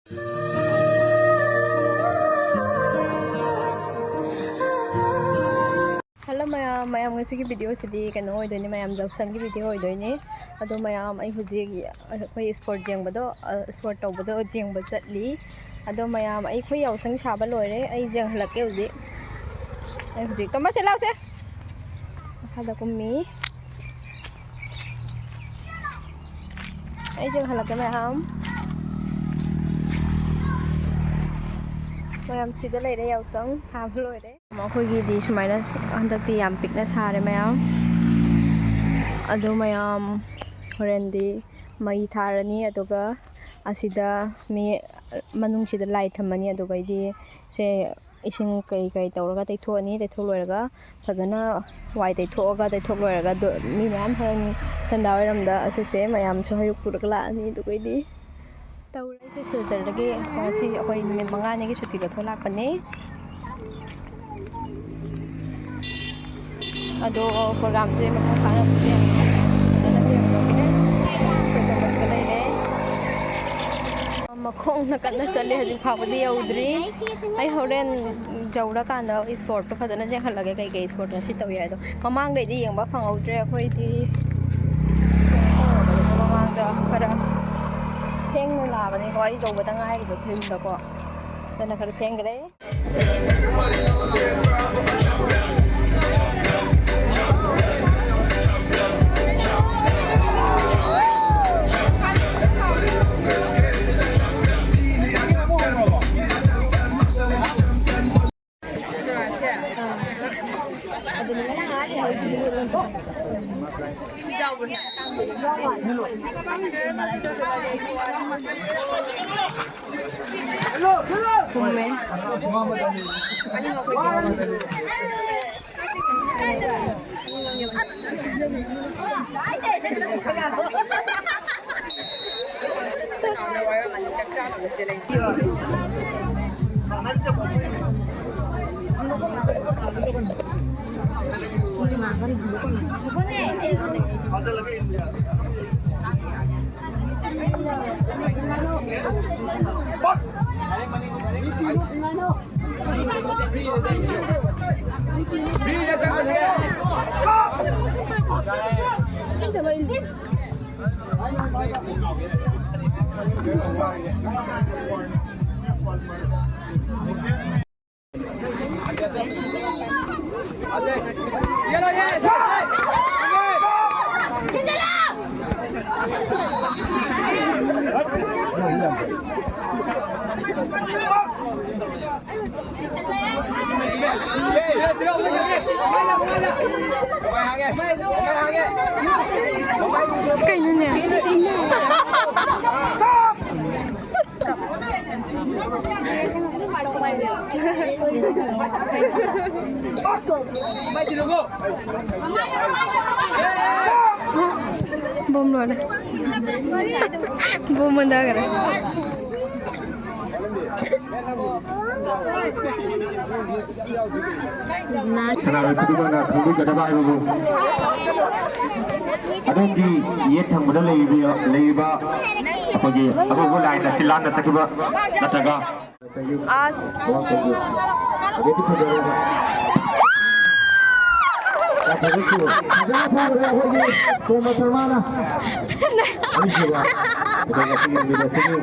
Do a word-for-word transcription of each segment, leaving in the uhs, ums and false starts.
Hello ꯃꯌꯥꯝ, ꯃꯌꯥꯝ ꯉꯁꯤꯒꯤ ꯚꯤꯗꯤꯑꯣꯁꯤꯗꯤ ꯀꯩꯅꯣ ꯑꯣꯏꯗꯣꯏꯅꯦ, ꯃꯌꯥꯝ ꯌꯥꯎꯁꯪꯒꯤ ꯚꯤꯗꯤꯑꯣ ꯑꯣꯏꯗꯣꯏꯅꯦ꯫ ꯑꯗꯣ ꯃꯌꯥꯝ, ꯑꯩ ꯍꯧꯖꯤꯛ ꯑꯩꯈꯣꯏ ꯏꯁꯄꯣꯔꯠ ꯌꯦꯡꯕꯗꯣ, ꯑ, ꯏꯁꯄꯣꯔꯠ ꯇꯧꯕꯗꯣ ꯌꯦꯡꯕ ꯆꯠꯂꯤ꯫ ꯑꯗꯣ ꯃꯌꯥꯝ, ꯑꯩꯈꯣꯏ ꯌꯥꯎꯁꯪ ꯁꯥꯕ ꯂꯣꯏꯔꯦ, ꯑꯩ ꯌꯦꯡꯍꯜꯂꯛꯀꯦ ꯍꯧꯖꯤꯛ꯫ ꯑꯩ ꯍꯧꯖꯤꯛ, ꯇꯣꯝꯕ ꯁꯤ ꯂꯥꯎꯁꯦ꯫ ꯃꯈꯥꯗ ꯀꯨꯝꯃꯤ꯫ ꯑꯩ ꯌꯦꯡꯍꯜꯂꯛꯀꯦ ꯃꯌꯥꯝ꯫ ꯃꯌꯥꯝ ꯁꯤꯗ ꯂꯩꯔꯦ, ꯌꯥꯎꯁꯪ ꯁꯥꯕ ꯂꯣꯏꯔꯦ꯫ ꯑꯩꯈꯣꯏꯒꯤꯗꯤ ꯁꯨꯃꯥꯏꯅ ꯍꯟꯗꯛꯇꯤ ꯌꯥꯝ ꯄꯤꯛꯅ ꯁꯥꯔꯦ ꯃꯌꯥꯝ꯫ ꯑꯗꯣ ꯃꯌꯥꯝ ꯍꯣꯔꯦꯟꯗꯤ ꯃꯩ ꯊꯥꯔꯅꯤ, ꯑꯗꯨꯒ ꯑꯁꯤꯗ ꯃꯤ ꯃꯅꯨꯡꯁꯤꯗ ꯂꯥꯏ ꯊꯝꯃꯅꯤ, ꯑꯗꯨꯒꯩꯗꯤ ꯁꯦ ꯏꯁꯤꯡ ꯀꯩ ꯀꯩ ꯇꯧꯔꯒ ꯇꯩꯊꯣꯛꯑꯅꯤ꯫ ꯇꯩꯊꯣꯛ ꯂꯣꯏꯔꯒ ꯐꯖꯅ ꯋꯥꯏ ꯇꯩꯊꯣꯛꯑꯒ, ꯇꯩꯊꯣꯛ ꯂꯣꯏꯔꯒ ꯑꯗꯣ ꯃꯤ ꯃꯌꯥꯝ ꯍꯣꯔꯦꯟ ꯁꯟꯗꯥ ꯋꯥꯏꯔꯝꯗ ꯑꯁꯤꯁꯦ ꯃꯌꯥꯝꯁꯨ ꯍꯩꯔꯨꯛ ꯄꯨꯔꯒ ꯂꯥꯛꯑꯅꯤ꯫ ꯑꯗꯨꯒꯩꯗꯤ ꯇꯧꯔꯦ꯫ ꯑꯩꯁꯦ ꯁꯤꯜꯆꯔꯗꯒꯤ ꯉꯁꯤ ꯑꯩꯈꯣꯏ ꯅꯨꯃꯤꯠ ꯃꯉꯥꯅꯤꯒꯤ ꯁꯨꯇꯤ ꯂꯧꯊꯣꯛ ꯂꯥꯛꯄꯅꯦ꯫ ꯑꯗꯣ ꯄ꯭ꯔꯣꯒ꯭ꯔꯥꯝꯁꯦ ꯃꯄꯨꯡ ꯐꯥꯅ ꯑꯃꯨꯛ ꯌꯦꯡꯉꯒꯦ꯫ ꯐꯖꯅ ꯌꯦꯡꯉꯒꯦ꯫ ꯑꯩꯈꯣꯏ ꯆꯥꯃꯁꯀ ꯂꯩꯔꯦ꯫ ꯃꯈꯣꯡꯅ ꯀꯟꯅ ꯆꯠꯂꯤ, ꯍꯧꯖꯤꯛ ꯐꯥꯎꯕꯗꯤ ꯌꯧꯗ꯭ꯔꯤ꯫ ꯑꯩ ꯍꯣꯔꯦꯟ ꯌꯧꯔꯀꯥꯟꯗ ꯏꯁꯄꯣꯔꯠꯇꯣ ꯐꯖꯅ ꯌꯦꯡꯍꯜꯂꯒꯦ, ꯀꯩꯀꯩ ꯏꯁꯄꯣꯔꯠ ꯉꯁꯤ ꯇꯧꯏ ꯍꯥꯏꯗꯣ꯫ ꯃꯃꯥꯡꯗꯩꯗꯤ ꯌꯦꯡꯕ ꯐꯪꯍꯧꯗ꯭ꯔꯦ ꯑꯩꯈꯣꯏꯗꯤ꯫ ꯃꯃꯥꯡꯗ ꯈꯔ ꯊꯦꯡꯅ ꯂꯥꯛꯑꯕꯅꯤꯀꯣ, ꯑꯩ ꯌꯧꯕꯗ ꯉꯥꯏꯔꯤꯕ ꯐꯤꯜꯗꯀꯣ, ꯑꯗꯨꯅ ꯈꯔ ꯊꯦꯡꯈ꯭ꯔꯦ꯫ ꯀꯨꯝꯃꯦ꯫ ꯀꯩꯅꯣꯅꯦ? ꯕꯣꯝ ꯂꯣꯏꯔꯦ꯫ ꯕꯣꯝ ꯃꯨꯟꯊꯈ꯭ꯔꯦ꯫ ꯁꯥꯟꯅꯔꯣꯏ ꯈꯨꯗꯤꯡꯃꯛꯅ ꯈꯪꯕꯤꯒꯗꯕ ꯍꯥꯏꯕꯕꯨ, ꯑꯗꯣꯝꯒꯤ ꯌꯦꯠ ꯊꯪꯕꯗ ꯂꯩꯔꯤꯕ, ꯂꯩꯔꯤꯕ ꯑꯩꯈꯣꯏꯒꯤ ꯑꯉꯧꯕ ꯂꯥꯏꯟ ꯑꯁꯤ ꯂꯥꯟꯅ ꯆꯠꯈꯤꯕ ꯅꯠꯇ꯭ꯔꯒ ꯑꯁ꯫ ꯑꯋꯥꯡ ꯈꯨꯜꯒꯤ ꯑꯗꯩꯗꯤ ꯐꯖꯔꯕ ꯌꯥꯝ ꯐꯖꯈꯤꯕ ꯐꯖꯅ ꯐꯥꯎꯕꯗ ꯑꯩꯈꯣꯏꯒꯤ ꯇꯣꯝꯕ ꯁꯔꯃꯥꯅ ꯑꯅꯤꯁꯨꯕ ꯑꯗꯨꯒ ꯉꯁꯤꯒꯤ ꯅꯨꯃꯤꯠ ꯑꯁꯤꯒꯤ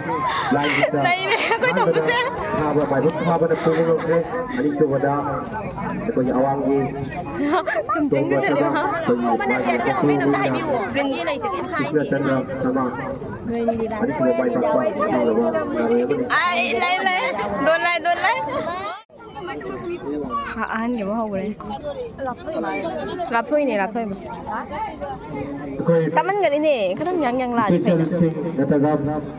ꯂꯥꯏꯒꯤꯗ ꯅꯩꯔꯦ ꯑꯩꯈꯣꯏ ꯑꯍꯥꯟꯕꯗ ꯇꯧꯕꯁꯦ꯫ ꯐꯥꯕ ꯃꯥꯏꯕꯝ ꯐꯥꯕꯅ ꯄꯨꯕ ꯉꯝꯈ꯭ꯔꯦ꯫ ꯑꯅꯤꯁꯨꯕꯗ ꯑꯩꯈꯣꯏꯒꯤ ꯑꯋꯥꯡꯒꯤ ꯇꯣꯝꯕ ꯁꯔꯃꯥ ꯑꯩꯈꯣꯏꯒꯤ ꯃꯥꯒꯤ ꯃꯀꯣꯛ ꯄ꯭ꯔꯤꯟꯁꯤ ꯂꯩꯁꯦ ꯀꯩꯝ ꯍꯥꯏꯗꯦ꯫ ꯀ꯭ꯔꯤꯁꯅꯆꯟꯗ꯭ꯔ ꯁꯔꯃꯥ ꯑꯅꯤꯁꯨꯕ ꯃꯥꯏ ꯄꯥꯛꯄ ꯐꯪꯂꯕ ꯅꯥꯔꯣꯏ ꯑꯃꯅꯤ꯫ ꯑꯥꯏ, ꯂꯩ, ꯂꯩ꯫ ꯗꯣꯟ ꯂꯩ, ꯗꯣꯟ ꯂꯩ꯫ ꯑ-, ꯑꯍꯟꯒꯤ ꯑꯃ ꯍꯧꯈ꯭ꯔꯦ꯫ ꯂꯥꯞꯊꯣꯛꯏꯅꯦ, ꯂꯥꯞꯊꯣꯛꯏꯕ꯫ ꯑꯩꯈꯣꯏ ꯇꯥꯃꯟꯒꯅꯤꯅꯦ, ꯈꯔ ꯌꯥꯡ ꯌꯥꯡ ꯂꯥꯛꯑꯗꯤ ꯐꯩꯅ꯫ ꯏꯆꯦꯁꯤꯡ ꯅꯠꯇ꯭ꯔꯒ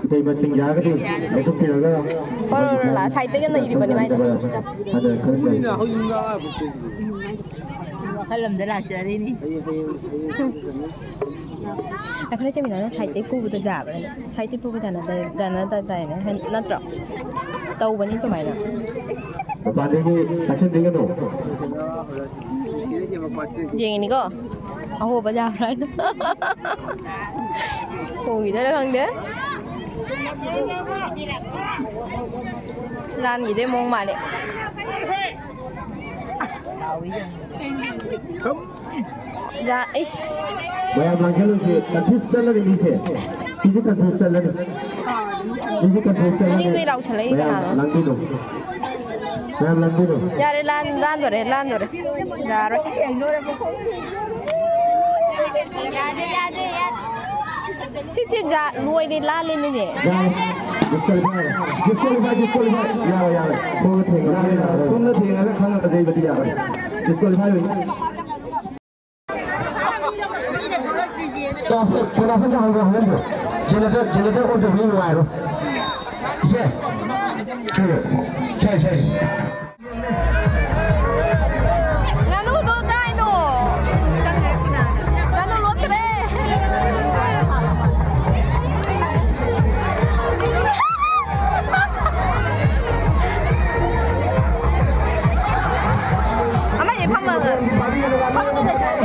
ꯏꯇꯩꯃꯁꯤꯡ ꯌꯥꯔꯒꯗꯤ ꯂꯧꯊꯣꯛꯄꯤꯔꯒ ꯍꯣꯏ, ꯍꯣꯏ, ꯍꯣꯏ, ꯂꯥꯛꯑꯣ꯫ ꯁꯥꯏꯠꯇꯒꯤ ꯅꯩꯔꯤꯕꯅꯤ ꯃꯥꯏꯗꯣ꯫ ꯑꯗ ꯈꯔ ꯋꯥꯈꯜ ꯑꯃꯗ ꯂꯥꯛꯆꯔꯤꯅꯤ꯫ ꯑꯩꯈꯣꯏ ꯆꯦꯃꯤꯅꯥꯅ ꯁꯥꯏꯠꯇꯩ ꯐꯨꯕꯗꯣ ꯌꯥꯕ꯭ꯔꯥꯅꯦ? ꯁꯥꯏꯠꯇꯩ ꯐꯨꯕ ꯌꯥꯅꯗ-, ꯌꯥꯅꯗꯗꯥꯏꯅꯦ? ꯍꯟ-, ꯅꯠꯇ꯭ꯔꯣ? ꯇꯧꯕꯅꯤ ꯑꯗꯨꯃꯥꯏꯅ꯫ ꯃꯄꯥꯟꯗꯒꯤ ꯆꯪꯁꯤꯟꯕꯤꯒꯅꯨ꯫ ꯌꯦꯡꯉꯤꯅꯤꯀꯣ꯫ ꯑꯍꯣꯕ ꯌꯥꯕ꯭ꯔꯥ ꯍꯥꯏꯅ꯫ ꯍꯣꯈꯤꯗꯣꯏꯔꯥ ꯈꯪꯗꯦ꯫ ꯂꯥꯟꯈꯤꯗꯣꯏ ꯃꯑꯣꯡ ꯃꯥꯜꯂꯦ꯫ ꯖꯥ-, ꯏꯁ꯫ ꯃꯌꯥꯝ ꯂꯥꯡꯁꯤꯜꯂꯨꯁꯤ, confuse ꯆꯠꯂꯅꯤ ꯃꯤꯁꯦ꯫ ꯃꯤꯁꯦ confuse ꯆꯠꯂꯅꯤ꯫ ꯃꯤꯁꯦ confuse ꯆꯠꯂꯅꯤ꯫ ꯃꯅꯤꯡꯗꯩ ꯂꯥꯎꯁꯜꯂꯛꯏ ꯃꯌꯥꯝ ꯀꯅꯥꯅꯣ? ꯂꯥꯡꯕꯤꯅꯨ꯫ ꯃꯌꯥꯝ ꯂꯥꯡꯕꯤꯅꯨ꯫ ꯌꯥꯔꯦ, ꯂꯥꯟ-, ꯂꯥꯟꯗꯣꯔꯦ, ꯂꯥꯟꯗꯣꯔꯦ꯫ ꯌꯥꯔꯣꯏ꯫ ꯁꯤꯁꯦ ꯖꯥ-, ꯂꯣꯏꯔꯦ, ꯂꯥꯜꯂꯦꯅꯦ꯫ ꯌꯥꯔꯦ꯫ Disqualify꯫ Disqualify, disqualify꯫ ꯌꯥꯔꯣꯏ, ꯌꯥꯔꯣꯏ꯫ ꯈꯣꯡꯅ ꯊꯦꯡꯉꯒ ꯌꯥꯔꯣꯏ, ꯌꯥꯔꯣꯏ꯫ ꯈꯣꯡꯅ ꯊꯦꯡꯉꯒ ꯈꯪꯉꯒ ꯆꯩꯕꯗꯤ ꯌꯥꯔꯣꯏ꯫ Disqualify ꯑꯣꯏꯅꯤ꯫ ꯀ꯭ꯂꯥꯁ ꯑꯦꯠ, ꯀ꯭ꯂꯥꯁ ꯑꯦꯠꯇ ꯍꯧꯔꯣ, ꯍꯧꯔꯣ꯫ Generator, generator on ꯇꯧꯕꯅꯤ, ꯅꯨꯡꯉꯥꯏꯔꯣꯏ꯫ ꯁꯦ꯫ ꯁꯦ, ꯁꯦ꯫ ꯉꯥꯅꯨꯗꯣ ꯀꯥꯏꯅꯣ? ꯉꯥꯅꯨ ꯂꯣꯠꯇ꯭ꯔꯦ꯫ ꯑꯃꯗꯤ ꯐꯝꯃꯒ, ꯐꯝꯃꯒ ꯂꯩꯇ꯭ꯔꯗꯤ꯫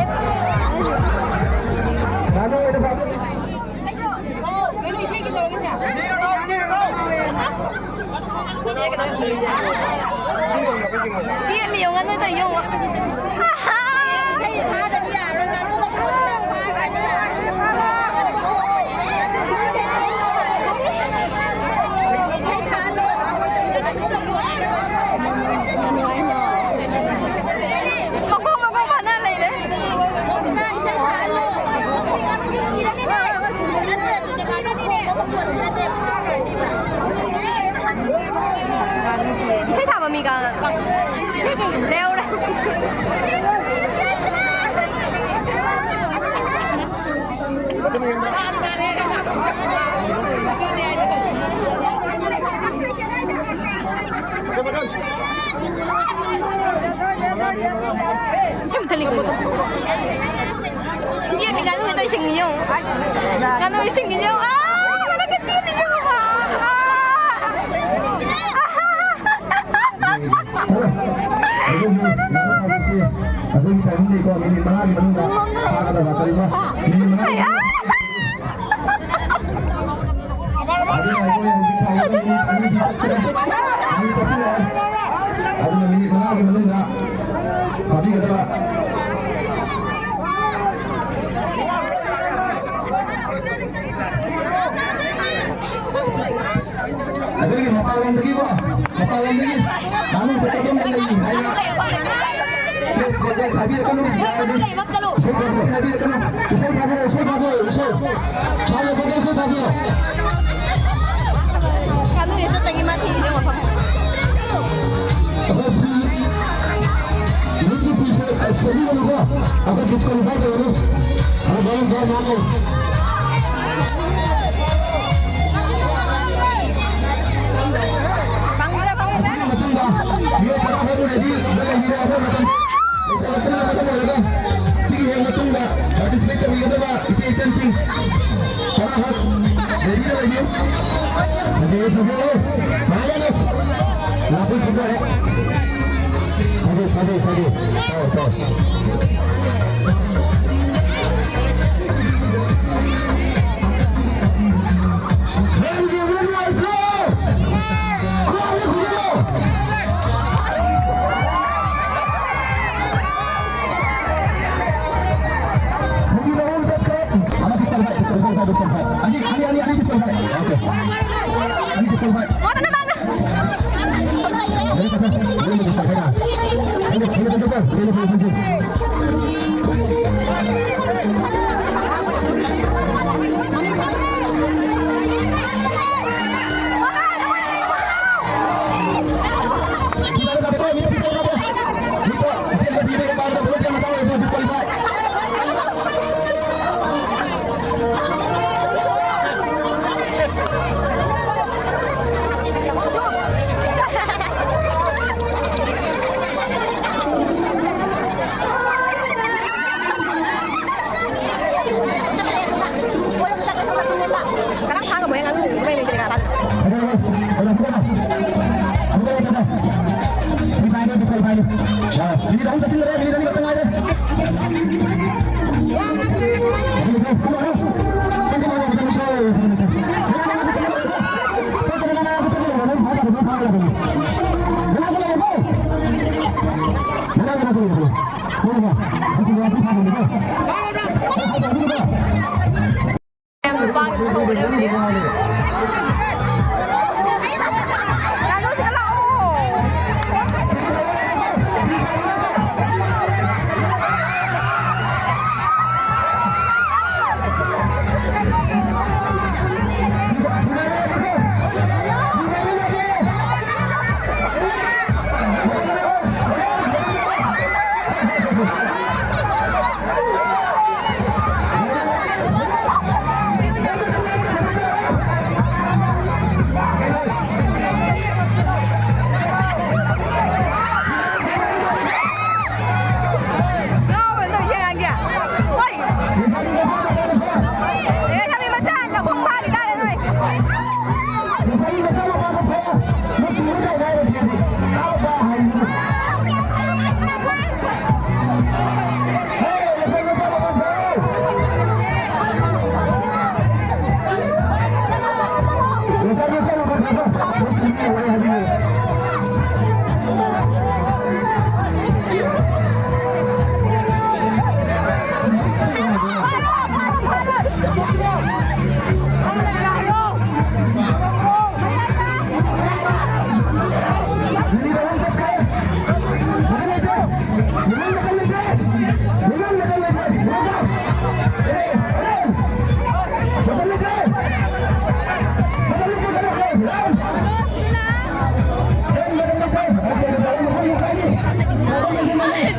ꯆꯦꯜꯂꯤ, ꯌꯦꯡꯉꯣ, ꯅꯣꯏꯗ ꯌꯦꯡꯉꯣ꯫ ꯃꯈꯣꯡ ꯃꯈꯣꯡ ꯐꯥꯅ ꯂꯩꯔꯦ꯫ ꯏꯁꯩ ꯊꯥꯕ ꯃꯤꯒ ꯂꯩꯍꯧꯔꯦ꯫ ꯁꯤ ꯃꯨꯊꯠꯂꯤ ꯀꯩꯅꯣ? ꯌꯦꯟꯒꯤ ꯉꯥꯅꯨ ꯇꯧꯔꯤꯁꯤꯡ ꯌꯦꯡꯉꯨ꯫ ꯉꯥꯅꯨ ꯁꯤꯡ ꯌꯦꯡꯉꯨ꯫ ꯑꯥ, ꯃꯊꯛꯇ ꯆꯦꯜꯂꯤ ꯌꯦꯡꯉꯨ꯫ ꯑꯥ꯫ ꯑꯩꯈꯣꯏꯒꯤ ꯉꯥꯅꯨ ꯐꯥꯕꯁꯤ ꯑꯩꯈꯣꯏꯒꯤ timing ꯂꯩꯀꯣ, ꯃꯤꯅꯤꯠ ꯃꯉꯥꯒꯤ ꯃꯅꯨꯡꯗ ꯐꯥꯒꯗꯕ꯫ ꯀꯔꯤꯒꯨꯝꯕ ꯃꯤꯅꯤꯠ ꯃꯉꯥꯒꯤ ꯑꯗꯨꯅ ꯑꯩꯈꯣꯏ ꯍꯧꯖꯤꯛ ꯐꯥꯎꯕꯗ ꯃꯤꯅꯤꯠ ꯑꯅꯤꯗꯤ ꯆꯠꯈ꯭ꯔꯦ꯫ ꯑꯩꯈꯣꯏꯒꯤ ꯃꯄꯥꯟꯂꯣꯝꯗꯒꯤꯀꯣ, ꯃꯄꯥꯟꯂꯣꯝꯗꯒꯤ ꯉꯥꯅꯨꯁꯦ ꯀꯗꯣꯝꯗ ꯂꯩ ꯍꯥꯏꯅ ꯄ꯭ꯂꯤꯖ ꯔꯤꯀ꯭ꯋꯦꯁ ꯍꯥꯏꯕꯤꯔꯛꯀꯅꯨ, ꯌꯥꯔꯗꯤ ꯏꯁꯩ ꯊꯥꯕꯤꯔꯛꯀꯅꯨ, ꯏꯁꯩ ꯊꯥꯕꯤꯔꯛꯑꯣ, ꯏꯁꯩ ꯊꯥꯕꯤꯔꯛꯑꯣ, ꯏꯁꯩ ꯊꯥꯕꯤꯔꯛꯑꯣ, ꯏꯁꯩ ꯊꯥꯕꯤꯔꯛꯑꯣ꯫ ꯉꯥꯅꯨꯁꯦ ꯆꯠꯇꯒꯤ ꯃꯥ ꯊꯤꯔꯤꯁꯦ ꯃꯐꯝ꯫ ꯑꯩꯈꯣꯏ ꯐ꯭ꯔꯤ ꯌꯨꯠꯀꯤ ꯐ꯭ꯔꯤꯁꯦ ꯁꯦꯝꯕꯤꯒꯅꯨꯀꯣ, ꯑꯩꯈꯣꯏ ꯗꯤꯁꯀ꯭ꯋꯥꯂꯤꯐꯥꯏ ꯇꯧꯒꯅꯤ꯫ ꯑꯗꯣ ꯃꯔꯝ ꯈꯔ ꯉꯥꯡꯉꯣ꯫ ꯃꯇꯨꯡꯗ ꯃꯤꯑꯣꯏ ꯇꯔꯥ ꯐꯥꯎꯕ ꯔꯦꯗꯤꯗ ꯂꯩꯕꯤꯔꯣ꯫ ꯑꯩꯈꯣꯏ ꯃꯇꯝ ꯂꯣꯏꯁꯤꯜꯂꯛꯇꯅ ꯃꯇꯝ ꯑꯣꯏꯔꯒ ꯁꯤꯒꯤ ꯍꯦꯛ ꯃꯇꯨꯡꯗ ꯄꯥꯔꯇꯤꯁꯤꯄꯦꯠ ꯇꯧꯕꯤꯒꯗꯕ ꯏꯆꯦ ꯏꯆꯟꯁꯤꯡ ꯇꯔꯥ ꯐꯥꯎ ꯔꯦꯗꯤꯗ ꯂꯩꯕꯤꯌꯨ꯫ ꯐꯖꯩ, ꯐꯖꯩ꯫ ꯃꯥꯜꯂꯦ꯫ ꯂꯥꯛꯄꯩ ꯐꯖꯔꯦ꯫ ꯐꯖꯩ, ꯐꯖꯩ, ꯐꯖꯩ꯫ ꯇꯧ, ꯇꯧ꯫ ꯅꯪꯒꯤ ꯅꯨꯡꯉꯥꯏꯇ꯭ꯔꯣ? ꯈꯨꯔꯥꯏꯗ ꯈꯨꯔꯥꯏꯗ꯫ ꯃꯤꯅꯤꯠ ꯑꯍꯨꯝ ꯆꯠꯈ꯭ꯔꯦ꯫ ꯑꯃ ꯗꯤꯁꯀ꯭ꯋꯥꯂꯤꯐꯥꯏ, ꯗꯤꯁꯀ꯭ꯋꯥꯂꯤꯐꯥꯏ, ꯗꯤꯁꯀ꯭ꯋꯥꯂꯤꯐꯥꯏ꯫ ꯑꯅꯤ, ꯑꯅꯤ, ꯑꯅꯤ ꯗꯤꯁꯀ꯭ꯋꯥꯂꯤꯐꯥꯏ꯫ ꯑꯣꯀꯦ꯫ ꯑꯅꯤ ꯗꯤꯁꯀ꯭ꯋꯥꯂꯤꯐꯥꯏ꯫ ꯃꯤꯅꯤꯠ ꯑꯍꯨꯝ ꯆꯠꯁꯤꯟꯈ꯭ꯔꯦ, ꯃꯤꯅꯤꯠ ꯑꯅꯤ ꯈꯛꯇ ꯉꯥꯏꯔꯦ꯫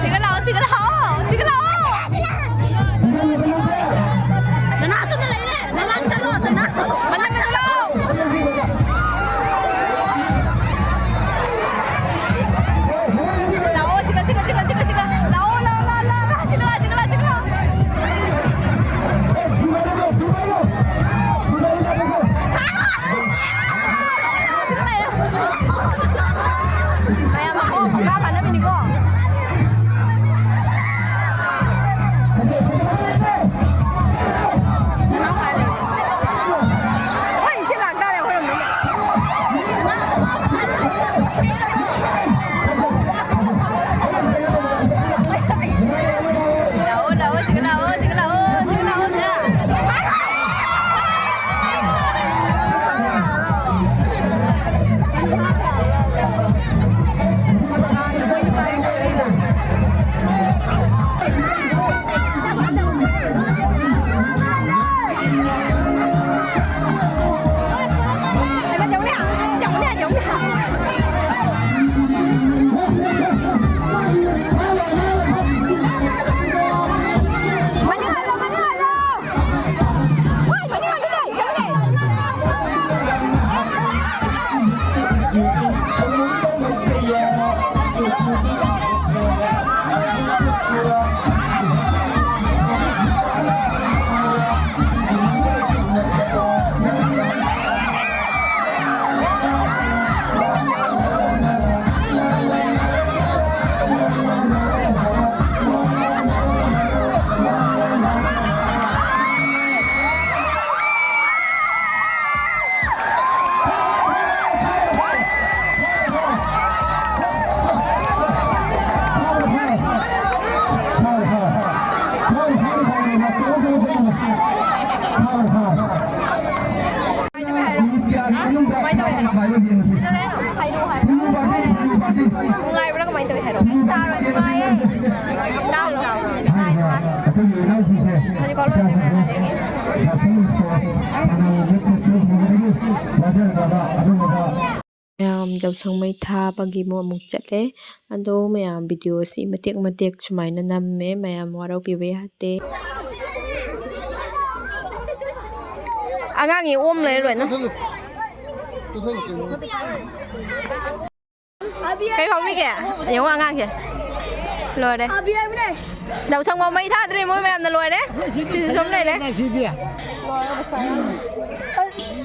ꯆꯤꯡꯈꯠ ꯂꯥꯛꯑꯣ, ꯆꯤꯡꯈꯠ ꯂꯥꯛꯑꯣ, ꯆꯤꯡꯈꯠ ꯂꯥꯛꯑꯣ꯫ ꯅꯅꯥ ꯁꯣꯝꯗ ꯂꯩꯔꯦ, ꯅꯃꯥꯡ ꯆꯠꯂꯣ, ꯅꯅꯥ꯫ ꯃꯊꯪꯗ ꯆꯠꯂꯣ꯫ ꯂꯥꯛꯑꯣ, ꯆꯤꯡꯈꯠ, ꯆꯤꯡꯈꯠ, ꯆꯤꯡꯈꯠ, ꯆꯤꯡꯈꯠ, ꯆꯤꯡꯈꯠ꯫ ꯂꯥꯛꯑꯣ, ꯂꯥꯛꯑꯣ, ꯂꯥꯛꯑꯣ, ꯂꯥꯛꯑꯣ, ꯆꯤꯡꯈꯠ ꯂꯥꯛꯑꯣ, ꯆꯤꯡꯈꯠ ꯂꯥꯛꯑꯣ꯫ ꯃꯌꯥꯝ ꯃꯈꯣꯡ ꯄꯪꯀꯥ ꯀꯥꯟꯅꯕꯤꯅꯤꯀꯣ꯫ ꯍꯣꯏ, ꯏꯆꯦ ꯂꯥꯛꯇꯥꯔꯦ ꯑꯩꯈꯣꯏꯔꯣꯝꯗ꯫ ꯂꯥꯛꯑꯣ, ꯂꯥꯛꯑꯣ, ꯆꯤꯡꯈꯠ ꯂꯥꯛꯑꯣ, ꯆꯤꯡꯈꯠ ꯂꯥꯛꯑꯣ, ꯆꯤꯡꯈꯠ ꯂꯥꯛꯑꯣ, ꯆꯤꯡꯈꯠ ꯂꯥꯛꯑꯣ꯫ ꯌꯥꯎꯁꯪ ꯃꯩ ꯊꯥꯕꯒꯤ ꯑꯃꯨꯛ ꯑꯃꯨꯛ ꯆꯠꯂꯦ꯫ ꯑꯗꯣ ꯃꯌꯥꯝ video ꯁꯤ ꯃꯇꯦꯛ ꯃꯇꯦꯛ ꯁꯨꯃꯥꯏꯅ ꯅꯝꯃꯦ, ꯃꯌꯥꯝ ꯋꯥꯔꯧꯕꯤꯕ ꯌꯥꯗꯦ꯫ ꯑꯉꯥꯡꯒꯤ ꯑꯣꯝ ꯂꯩꯔ ꯂꯣꯏꯅ꯫ ꯀꯩ ꯐꯥꯎꯕꯤꯒꯦ? ꯌꯦꯡꯉꯣ ꯑꯉꯥꯡꯁꯦ꯫ ꯂꯣꯏꯔꯦ꯫ ꯌꯥꯎꯁꯪꯐꯥꯎ ꯃꯩ ꯊꯥꯗ꯭ꯔꯤ ꯃꯣꯏ ꯃꯌꯥꯝꯅ ꯂꯣꯏꯔꯦ꯫ ꯁꯤꯁꯨ ꯁꯨꯝ ꯂꯩꯔꯦ꯫ ꯁꯤꯗꯤ꯫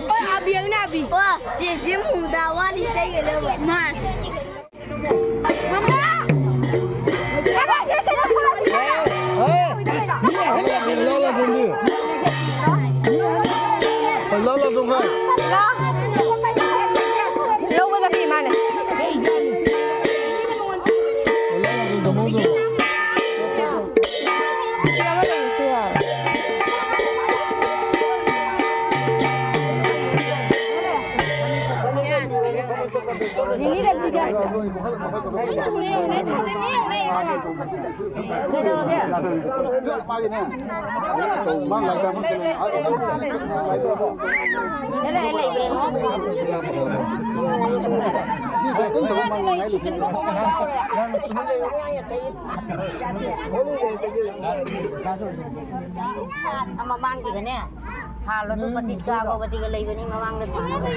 ꯍꯣꯏ, ꯑꯕꯤ ꯑꯪꯅ ꯑꯕꯤ꯫ ꯋꯥ, ꯆꯦꯆꯦ ꯃꯨꯗꯥ ꯋꯥꯅꯤ ꯏꯁꯩꯒ ꯂꯧꯕ꯫ ꯃꯥ꯫ ꯂꯧꯒꯗꯕꯅꯤ ꯃꯥꯅ꯫ ꯃꯃꯥꯡꯒꯤꯗꯅꯦ꯫ ꯍꯥꯜꯂꯣ ꯑꯗꯨ ꯄꯇꯤꯀꯥ ꯀꯧꯕ ꯄꯇꯤꯀꯥ ꯂꯩꯕꯅꯤ ꯃꯃꯥꯡꯗ ꯊꯥꯔꯒ꯫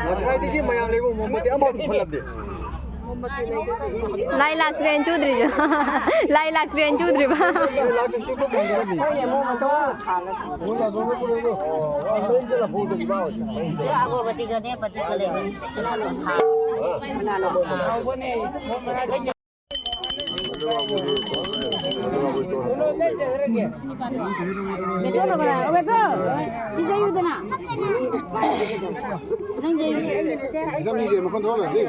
ꯉꯁꯥꯏꯗꯒꯤ ꯃꯌꯥꯝ ꯂꯩꯕ ꯃꯣꯝꯄꯥꯛꯇꯤ ꯑꯃꯐꯥꯎ ꯄꯨꯈꯠꯂꯝꯗꯦ꯫ ꯂꯥꯏ ꯂꯥꯛꯇ꯭ꯔꯦꯅ ꯆꯨꯗ꯭ꯔꯤꯁꯦ꯫ ꯂꯥꯏ ꯂꯥꯛꯇ꯭ꯔꯦꯅ ꯆꯨꯗ꯭ꯔꯤꯕ꯫ ꯂꯥꯏ ꯂꯥꯛꯇ꯭ꯔꯤꯁꯦ ꯄꯨꯈꯠꯂꯝꯗꯦ꯫ ꯑꯒꯣꯔꯕꯇꯤꯒꯅꯦ ꯄꯇꯤꯀꯥ ꯂꯩꯕꯅꯤ꯫ ꯕꯦꯇꯣꯟꯗꯣ ꯀꯅꯥ? ꯑꯣ, ꯕꯦꯇꯣꯟ! ꯁꯤ ꯆꯩꯌꯨꯗꯅ꯫ ꯅꯪ ꯆꯩꯌꯨ꯫ ꯏꯆꯝ, ꯃꯤꯒꯤ ꯃꯈꯣꯟ ꯊꯣꯛꯍꯜꯂꯗꯤ꯫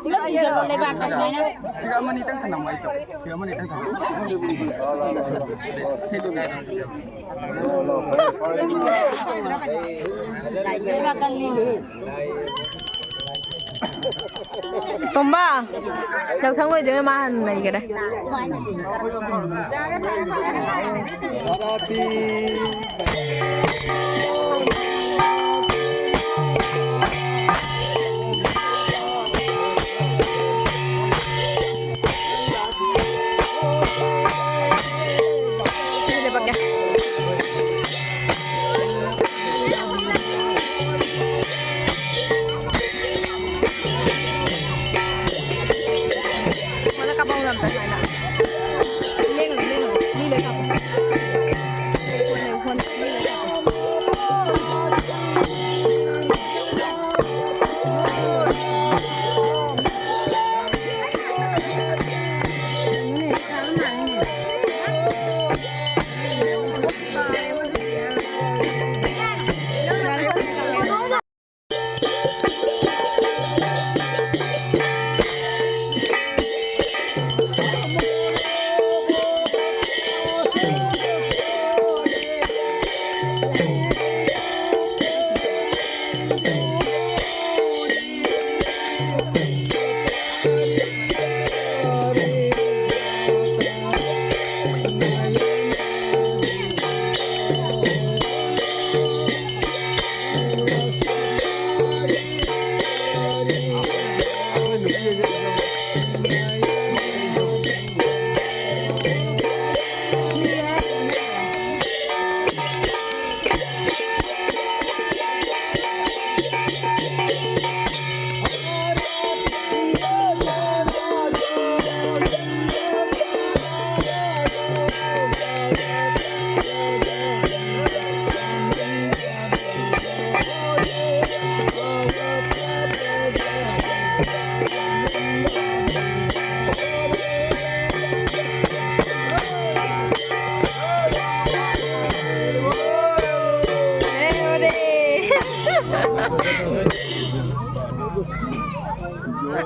ꯄꯨꯂꯞ ꯆꯤꯡꯁꯤꯜꯂꯣ ꯂꯩꯕꯥꯛꯇ ꯁꯨꯃꯥꯏꯅ꯫ ꯁꯤꯒ ꯑꯃꯅꯤꯇꯪ ꯊꯝꯂꯝꯃꯣ ꯑꯩ ꯇꯧꯒꯦ꯫ ꯁꯤꯒ ꯑꯃꯅꯤꯇꯪ ꯊꯝꯂꯝꯃꯣ꯫ ꯇꯣꯝꯕ, ꯌꯥꯎꯁꯪ ꯂꯣꯏꯗ꯭ꯔꯤꯉꯩ ꯃꯥ ꯍꯥꯟꯅ ꯅꯩꯒꯔꯦ꯫ ꯐꯣꯟꯗ ꯀꯥꯞꯄꯛꯎ ꯑꯝꯇ ꯁꯨꯃꯥꯏꯅ꯫ ꯂꯦꯡꯒꯅꯨ, ꯂꯦꯡꯒꯅꯨ꯫ ꯃꯤ ꯂꯣꯏ ꯀꯥꯞꯄꯣ꯫ ꯐꯣꯟ ꯂꯩ, ꯐꯣꯟ ꯂꯩ, ꯃꯤ ꯂꯣꯏ ꯀꯥꯞꯄꯣ꯫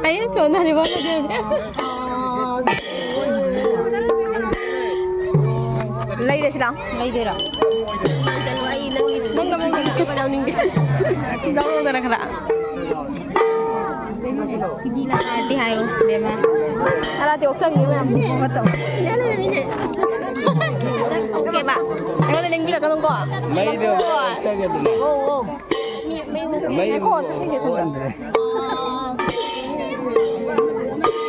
ꯑꯩ ꯆꯣꯟꯊꯔꯤꯕ ꯐꯖꯕꯅꯦ꯫ ꯂꯩꯔꯁꯤ ꯂꯥꯎ꯫ ꯂꯩꯗꯣꯏꯔꯣ? ꯅꯪꯒ ꯃꯪꯒ ꯂꯥꯛꯄ ꯌꯥꯎꯅꯤꯡꯗꯦ꯫ ꯂꯧꯔꯣꯗꯅ ꯈꯔ꯫ ꯑꯔꯥꯇꯤ ꯍꯥꯏꯌꯣ, ꯕꯦꯝꯃ꯫ ꯑꯔꯥꯇꯤ ꯑꯣꯛꯆꯒꯦ ꯃꯌꯥꯝ꯫ ꯑꯣꯀꯦꯕ꯫ ꯑꯩꯉꯣꯟꯗ ꯂꯦꯡꯕꯤꯔꯛꯀꯅꯨꯀꯣ꯫ ꯃꯩꯗꯣ ꯑꯣꯛꯆꯒꯦ ꯑꯗꯨꯅꯦ꯫ ꯑꯣ, ꯑꯣ꯫ ꯃꯩ ꯉꯥꯏꯈꯣ, ꯆꯠꯈꯤꯒꯦ ꯁꯣꯝꯗ꯫ ꯑꯣꯟꯗ꯭ꯔꯦ꯫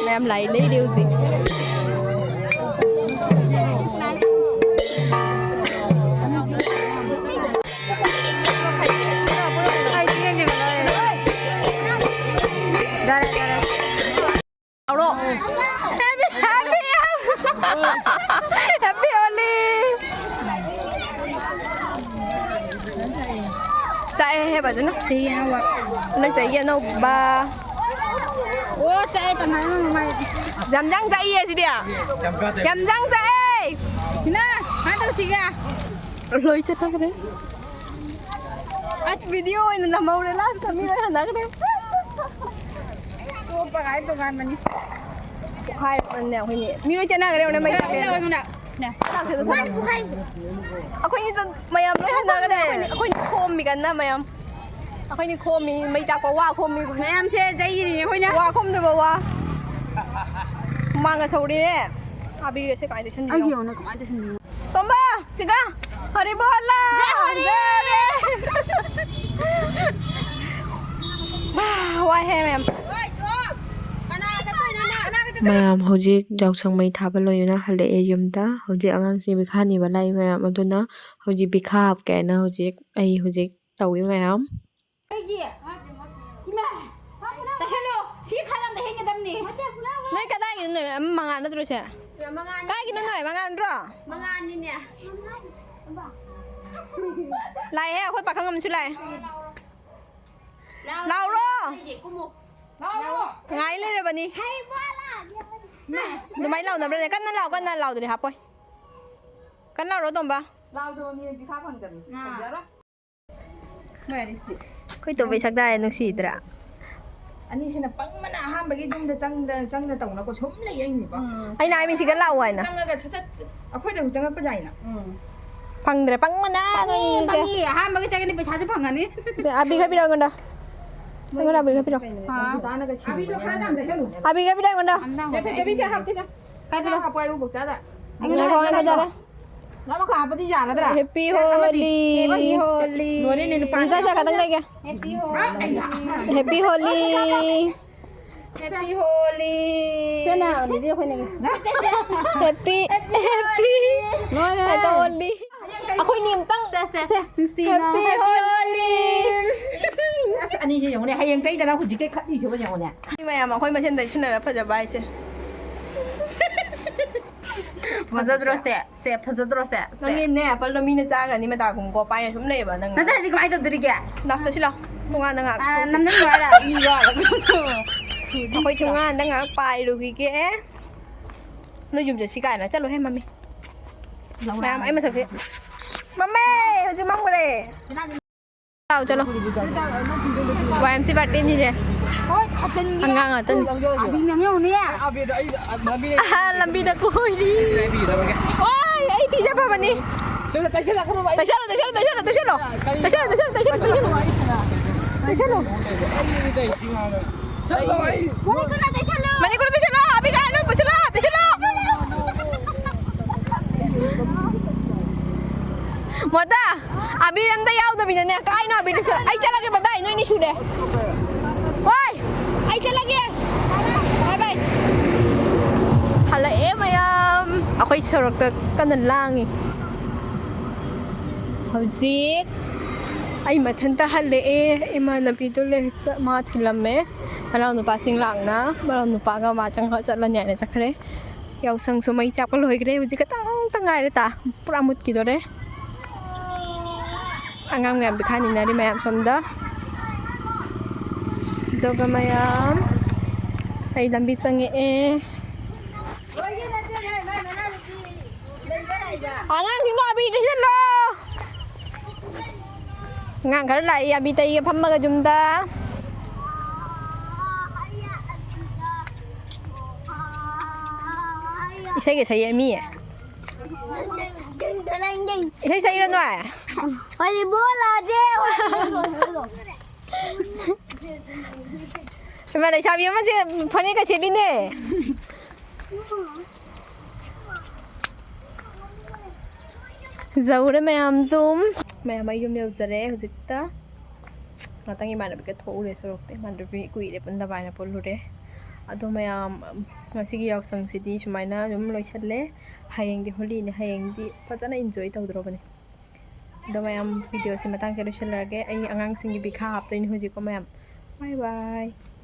ꯃꯌꯥꯝ ꯂꯥꯏ ꯂꯩꯔꯦ ꯍꯧꯖꯤꯛ꯫ ꯌꯥꯔꯦ, ꯌꯥꯔꯦ꯫ ꯂꯥꯎꯔꯣ꯫ Happy, happy, happy Holi꯫ ꯆꯥꯛꯑꯦꯍꯦ ꯐꯖꯅ꯫ ꯆꯍꯤ ꯑꯅꯧꯕ꯫ ꯍꯟꯗꯛ ꯆꯍꯤꯒꯤ ꯑꯅꯧꯕ꯫ ꯑꯣ, ꯆꯥꯛꯑꯦ ꯇꯪꯈꯥꯏ ꯑꯃ ꯃꯃꯥꯏ꯫ ꯌꯥꯝꯖꯥꯡ ꯆꯥꯛꯏꯌꯦ ꯁꯤꯗꯤ꯫ ꯌꯥꯝꯖꯥꯡ ꯆꯥꯛꯑꯦ꯫ ꯁꯤꯅ ꯀꯃꯥꯏꯅ ꯇꯧꯁꯤꯒꯦ? ꯂꯣꯏ ꯆꯠꯊꯈ꯭ꯔꯦ꯫ ꯑꯁ, video ꯑꯣꯏꯅ ꯅꯝꯍꯧꯔꯦ, last ꯃꯤ ꯂꯣꯏ ꯍꯟꯅꯈ꯭ꯔꯦ꯫ ꯇꯣꯛꯄ ꯀꯥꯏ ꯇꯣꯉꯥꯟꯕꯅꯤ꯫ ꯄꯣꯛꯈꯥꯏꯔꯛꯄꯅꯦ ꯑꯩꯈꯣꯏꯅꯤ꯫ ꯃꯤ ꯂꯣꯏ ꯆꯠꯅꯈ꯭ꯔꯦ, ꯌꯦꯡꯉꯨꯅꯦ, ꯃꯩ ꯇꯥꯛꯂꯦ꯫ ꯂꯥꯛꯁꯦ, ꯑꯗꯨ ꯁꯣꯝꯗ꯫ ꯑꯩꯈꯣꯏꯅꯤ ꯆꯠ-, ꯃꯌꯥꯝ ꯂꯣꯏ ꯍꯟꯅꯈ꯭ꯔꯦ꯫ ꯑꯩꯈꯣꯏꯅꯤ, ꯑꯩꯈꯣꯏꯅꯤ ꯈꯣꯝꯃꯤ ꯀꯟꯅ ꯃꯌꯥꯝ꯫ ꯑꯩꯈꯣꯏꯅꯤ ꯈꯣꯝꯃꯤ, ꯃꯩ ꯆꯥꯛꯄ ꯋꯥ ꯈꯣꯝꯃꯤ ꯑꯩꯈꯣꯏꯅꯤ꯫ ꯃꯌꯥꯝꯁꯦ ꯆꯩꯔꯤꯅꯦ ꯑꯩꯈꯣꯏꯅ꯫ ꯋꯥ ꯈꯣꯝꯗꯕ ꯋꯥ꯫ ꯍꯨꯃꯥꯡꯒ ꯁꯧꯔꯤꯅꯦ꯫ ꯑꯕꯤꯔꯒꯁꯦ ꯀꯃꯥꯏꯅ ꯇꯩꯁꯟꯗꯣꯏꯅꯣ? ꯑꯩꯒꯤ ꯌꯦꯡꯉꯨꯅꯦ ꯀꯃꯥꯏꯅ ꯇꯩꯁꯟꯗꯣꯏꯅꯣ? ꯇꯣꯝꯕ, ꯁꯤꯒ꯫ ꯍꯔꯤ ꯕꯣꯜꯂ꯫ ꯖꯦ ꯍꯔꯤ꯫ ꯖꯦ ꯍꯔꯤ꯫ ꯋꯥꯏꯍꯦ ꯃꯌꯥꯝ꯫ ꯃꯌꯥꯝ ꯍꯧꯖꯤꯛ ꯌꯥꯎꯁꯪ ꯃꯩ ꯊꯥꯕ ꯂꯣꯏꯗꯨꯅ ꯍꯜꯂꯛꯑꯦ ꯌꯨꯝꯗ꯫ ꯍꯧꯖꯤꯛ ꯑꯉꯥꯡꯁꯤꯡ ꯄꯤꯈꯥ ꯅꯤꯕ ꯂꯥꯛꯏ ꯃꯌꯥꯝ꯫ ꯑꯗꯨꯅ ꯍꯧꯖꯤꯛ ꯄꯤꯈꯥ ꯍꯥꯞꯀꯦ ꯍꯥꯏꯅ ꯍꯧꯖꯤꯛ ꯑꯩ ꯍꯧꯖꯤꯛ ꯇꯧꯏ ꯃꯌꯥꯝ꯫ ꯑꯩꯒꯤ ꯏꯃꯥ! ꯇꯥꯁꯜꯂꯣ! ꯁꯤ ꯈꯥꯗ ꯑꯝꯗ ꯍꯦꯟꯒꯗꯕꯅꯤ꯫ ꯅꯣꯏ ꯀꯗꯥꯏꯒꯤꯅꯣ ꯅꯣꯏ? ꯑꯃ ꯃꯉꯥ ꯅꯠꯇ꯭ꯔꯣ ꯁꯦ? ꯃꯉꯥꯅꯤ꯫ ꯀꯥꯏꯒꯤꯅꯣ ꯅꯣꯏ? ꯃꯉꯥ ꯅꯠꯇ꯭ꯔꯣ? ꯃꯉꯥꯅꯤꯅꯦ꯫ ꯂꯥꯛꯑꯦꯍꯦ, ꯑꯩꯈꯣꯏ ꯄꯥꯈꯪ ꯑꯃꯁꯨ ꯂꯥꯛꯑꯦ꯫ ꯂꯥꯎꯔꯣ! ꯉꯥꯏ ꯂꯩꯔꯕꯅꯤ꯫ ꯑꯗꯨꯃꯥꯏꯅ ꯂꯥꯎꯅꯕ꯭ꯔꯅꯦ? ꯀꯟꯅ ꯂꯥꯎ, ꯀꯟꯅ ꯂꯥꯎꯗꯗꯤ ꯍꯥꯞꯄꯣꯏ꯫ ꯀꯟꯅ ꯂꯥꯎꯔꯣ, ꯇꯣꯝꯕ꯫ ꯂꯥꯎꯗꯕ ꯃꯤꯗꯤ ꯄꯩꯁꯥ ꯐꯪꯗꯕꯅꯤ꯫ ꯑꯥ꯫ ꯐꯪꯖꯔꯣꯏ꯫ ꯃꯣꯏ ꯑꯅꯤꯁꯤꯗꯤ꯫ ꯑꯩꯈꯣꯏ ꯇꯣꯝꯕꯩ ꯁꯛꯇꯥꯁꯦ ꯅꯨꯡꯁꯤꯗ꯭ꯔꯥ? ꯑꯅꯤꯁꯤꯅ ꯄꯪꯕꯅ ꯑꯍꯥꯟꯕꯒꯤ ꯌꯨꯝꯗ ꯆꯪꯗ-, ꯆꯪꯗ ꯇꯧꯅꯀꯣ ꯁꯨꯝ ꯂꯩ ꯑꯩꯅꯤꯀꯣ꯫ ꯎꯝ꯫ ꯑꯩꯅ ꯍꯥꯏ ꯃꯤꯁꯤꯒ ꯂꯥꯛꯑꯣ ꯍꯥꯏꯅ꯫ ꯆꯪꯉꯒ ꯁꯠ ꯁꯠ ꯑꯩꯈꯣꯏꯗ ꯑꯃꯨꯛ ꯆꯪꯉꯛꯄ ꯌꯥꯏꯅ꯫ ꯎꯝ꯫ ꯐꯪꯗ꯭ꯔꯦ, ꯄꯪꯕꯅ ꯅꯣꯏꯅꯤꯁꯦ꯫ ꯄꯪꯉꯤ, ꯑꯍꯥꯟꯕꯒ ꯆꯪꯉꯗꯤ ꯄꯩꯁꯥꯁꯨ ꯐꯪꯉꯅꯤ꯫ ꯑꯕꯤ ꯈꯔ ꯄꯤꯔꯛꯑꯣ ꯑꯩꯉꯣꯟꯗ꯫ ꯑꯩꯉꯣꯟꯗ ꯑꯕꯤꯒ ꯄꯤꯔꯛꯑꯣ꯫ ꯑꯕꯤꯒ ꯄꯤꯔꯛꯑꯣ ꯑꯩꯉꯣꯟꯗ꯫ ꯀꯥꯏꯗꯅꯣ? ꯉꯥꯏꯈꯣ, ꯉꯥꯏꯈꯣ, ꯌꯥꯔꯦ꯫ ꯑꯩꯉꯣꯟꯗ ꯑꯃꯈꯛ ꯍꯥꯞꯄꯗꯤ ꯌꯥꯔꯗ꯭ꯔꯥ? Happy Holi꯫ Happy Holi꯫ ꯂꯤꯖꯥ, ꯁꯦ ꯈꯛꯇꯪ ꯂꯩꯒꯦ꯫ Happy Holi꯫ Happy Holi꯫ Happy Holi꯫ ꯁꯦ ꯅꯥꯕꯅꯤꯗꯤ ꯑꯩꯈꯣꯏꯅ꯫ Happy, happy꯫ ꯂꯣꯏꯔꯦ꯫ Happy Holi꯫ ꯑꯩꯈꯣꯏꯅꯤ ꯑꯝꯇꯪ ꯆꯠꯁꯦ꯫ ꯁꯦ꯫ ꯅꯨꯡꯁꯤꯅ꯫ Happy Holi꯫ ꯑꯁ, ꯑꯅꯤꯁꯦ ꯌꯦꯡꯉꯨꯅꯦ, ꯍꯌꯦꯡ ꯇꯩꯗꯅ ꯍꯧꯖꯤꯛꯇꯩ ꯈꯠꯂꯤꯁꯤꯕꯣ ꯌꯦꯡꯉꯨꯅꯦ꯫ ꯃꯤ ꯃꯌꯥꯝ ꯑꯩꯈꯣꯏ ꯃꯁꯦꯟ ꯇꯩꯁꯟꯅꯔ ꯐꯖꯕ ꯍꯥꯏꯁꯦ꯫ ꯐꯖꯗ꯭ꯔꯣ ꯁꯦ? ꯁꯦ, ꯐꯖꯗ꯭ꯔꯣ ꯁꯦ? ꯁꯦ꯫ ꯅꯪꯒꯤꯅꯦ, ꯑꯦꯄꯜꯗꯣ ꯃꯤꯅ ꯆꯥꯈ꯭ꯔꯅꯤ ꯃꯇꯥꯒꯨꯝꯀꯣ, ꯄꯥꯏꯔ ꯁꯨꯝ ꯂꯩꯌꯦꯕ ꯅꯪ꯫ ꯅꯠꯇꯦ, ꯍꯥꯏꯗꯤ ꯀꯃꯥꯏꯅ ꯇꯧꯗꯣꯔꯤꯒꯦ? ꯂꯥꯛ ꯆꯠꯁꯤꯜꯂꯣ꯫ ꯊꯣꯡꯒꯥꯟꯗ ꯉꯥꯛ꯫ ꯑꯥ, ꯅꯝꯖꯟꯕ ꯍꯥꯏꯔ? ꯏ ꯌꯥꯎꯔꯒ꯫ ꯑꯩꯈꯣꯏ ꯊꯣꯡꯒꯥꯟꯗ ꯉꯥꯛ ꯄꯥꯏꯔꯨꯈꯤꯒꯦ꯫ ꯅꯣꯏ ꯌꯨꯝ ꯆꯠꯁꯤ ꯀꯥꯏꯅ꯫ ꯆꯠꯂꯣꯍꯦ, ꯃꯝꯃꯤ꯫ ꯃꯌꯥꯝ, ꯑꯩ ꯃꯁꯛꯁꯦ꯫ ꯃꯝꯃꯦ! ꯍꯧꯖꯤꯛ ꯃꯝꯈ꯭ꯔꯦ꯫ ꯂꯥꯛꯑꯣ, ꯆꯠꯂꯣ꯫ ꯋꯥꯏ ꯑꯦꯝ ꯁꯤ ꯕꯥꯔꯇꯦꯅꯤꯁꯦ꯫ ꯑꯉꯥꯡ ꯉꯥꯛꯇꯅꯤ꯫ ꯑꯍꯥ, ꯂꯝꯕꯤꯗ ꯀꯣꯏꯔꯤ꯫ ꯑꯣꯏ, ꯑꯩ ꯄꯤꯖ ꯐꯕꯅꯤ꯫ ꯇꯩꯁꯜꯂꯣ, ꯇꯩꯁꯜꯂꯣ, ꯇꯩꯁꯜꯂꯣ, ꯇꯩꯁꯜꯂꯣ꯫ ꯇꯩꯁꯜꯂꯣ, ꯇꯩꯁꯜꯂꯣ, ꯇꯩꯁꯜꯂꯣ, ꯇꯩꯁꯜꯂꯣ꯫ ꯇꯩꯁꯜꯂꯣ꯫ ꯃꯅꯤꯄꯨꯔꯗ ꯇꯩꯁꯜꯂꯣ꯫ ꯃꯅꯤꯄꯨꯔꯗ ꯇꯩꯁꯜꯂꯣ꯫ ꯑꯕꯤ ꯀꯥꯏꯅꯣ? ꯄꯨꯁꯜꯂꯣ, ꯇꯩꯁꯜꯂꯣ꯫ ꯃꯣꯇꯥ, ꯑꯕꯤꯔ ꯑꯝꯇ ꯌꯥꯎꯗꯕꯤꯗꯅꯦ, ꯀꯥꯏꯅꯣ ꯑꯕꯤꯔ ꯇꯩꯁꯜꯂꯣ꯫ ꯑꯩ ꯆꯠꯂꯒꯦ, bye bye, ꯅꯣꯏꯅꯤ ꯁꯨꯔꯦ꯫ ꯍꯣꯏ, ꯑꯩ ꯆꯠꯂꯒꯦ꯫ Bye bye꯫ ꯍꯜꯂꯛꯑꯦ ꯃꯌꯥꯝ꯫ ꯑꯩꯈꯣꯏ ꯁꯣꯔꯣꯛꯇ ꯀꯟꯅ ꯂꯥꯡꯉꯤ꯫ ꯍꯧꯖꯤꯛ ꯑꯩ ꯃꯊꯟꯇ ꯍꯜꯂꯛꯑꯦ꯫ ꯏꯃꯥꯟꯅꯕꯤꯗꯣ ꯂꯩ-, ꯆ-, ꯃꯥ ꯊꯤꯜꯂꯝꯃꯦ꯫ ꯃꯅꯥꯎ ꯅꯨꯄꯥꯁꯤꯡ ꯂꯥꯛꯅ, ꯃꯅꯥꯎ ꯅꯨꯄꯥꯒ ꯃꯥ ꯆꯪꯉ ꯆꯠꯂꯅꯤ ꯍꯥꯏꯅ ꯆꯠꯈ꯭ꯔꯦ꯫ ꯌꯥꯎꯁꯪꯁꯨ ꯃꯩ ꯆꯥꯛꯄ ꯂꯣꯏꯈ꯭ꯔꯦ꯫ ꯍꯧꯖꯤꯛ ꯈꯇꯪꯇ ꯉꯥꯏꯔꯦ ꯇꯥ-, ꯄꯨꯔꯥ ꯃꯨꯠꯈꯤꯗꯣꯔꯦ꯫ ꯑꯉꯥꯡ ꯃꯌꯥꯝ ꯄꯤꯈꯥꯅꯤꯅꯔꯤ ꯃꯌꯥꯝ ꯁꯣꯝꯗ꯫ ꯑꯗꯨꯒ ꯃꯌꯥꯝ ꯑꯩ ꯂꯝꯕꯤ ꯆꯪꯉꯛꯑꯦ꯫ ꯑꯉꯥꯡꯁꯤꯡꯗꯣ ꯑꯕꯤ ꯇꯩꯁꯜꯂꯣ꯫ ꯑꯉꯥꯡ ꯈꯔ ꯂꯥꯛꯏ ꯑꯕꯤ ꯇꯩꯒꯦ ꯐꯝꯃꯒ ꯌꯨꯝꯗ꯫ ꯏꯁꯩꯒ ꯁꯛꯑꯦ ꯃꯤ꯫ ꯏꯁꯩ ꯁꯛꯏꯔꯣ ꯅꯣꯏ? ꯍꯣꯂꯤꯕꯣꯜ ꯂꯥꯛꯑꯁꯦ꯫ ꯏꯃꯥ, ꯂꯩꯁꯥꯕꯤ ꯑꯃꯁꯦ ꯐꯅꯦꯛꯀ ꯁꯦꯠꯂꯤꯅꯦ꯫ ꯌꯧꯔꯦ ꯃꯌꯥꯝꯁꯨ꯫ ꯃꯌꯥꯝ, ꯑꯩ ꯌꯨꯝ ꯌꯧꯖꯔꯦ ꯍꯧꯖꯤꯛꯇ꯫ ꯉꯥꯛꯇꯪ ꯏꯃꯥꯟꯅꯕꯤꯒ ꯊꯣꯛꯎꯔꯦ ꯁꯣꯔꯣꯛꯇ꯫ ꯏꯃꯥꯟꯅꯕꯤ ꯀꯨꯏꯔꯦ ꯄꯨꯟꯗꯕ ꯍꯥꯏꯅ ꯄꯨꯜꯂꯨꯔꯦ꯫ ꯑꯗꯣ ꯃꯌꯥꯝ, ꯉꯁꯤꯒꯤ ꯌꯥꯎꯁꯪꯁꯤꯗꯤ ꯁꯨꯃꯥꯏꯅ ꯑꯗꯨꯝ ꯂꯣꯏꯁꯜꯂꯦ꯫ ꯍꯌꯦꯡꯗꯤ ꯍꯣꯂꯤꯅꯦ꯫ ꯍꯌꯦꯡꯗꯤ ꯐꯖꯅ enjoy ꯇꯧꯗ꯭ꯔꯣꯕꯅꯦ꯫ ꯑꯗꯣ ꯃꯌꯥꯝ, videoꯁꯦ ꯃꯇꯥꯡꯁꯤꯗ ꯂꯣꯏꯁꯤꯜꯂꯔꯒꯦ꯫ ꯑꯩ ꯑꯉꯥꯡꯁꯤꯡꯒꯤ ꯄꯤꯈꯥ ꯍꯥꯞꯇꯣꯏꯅꯦ ꯍꯧꯖꯤꯛꯀꯣ ꯃꯌꯥꯝ꯫ Bye bye꯫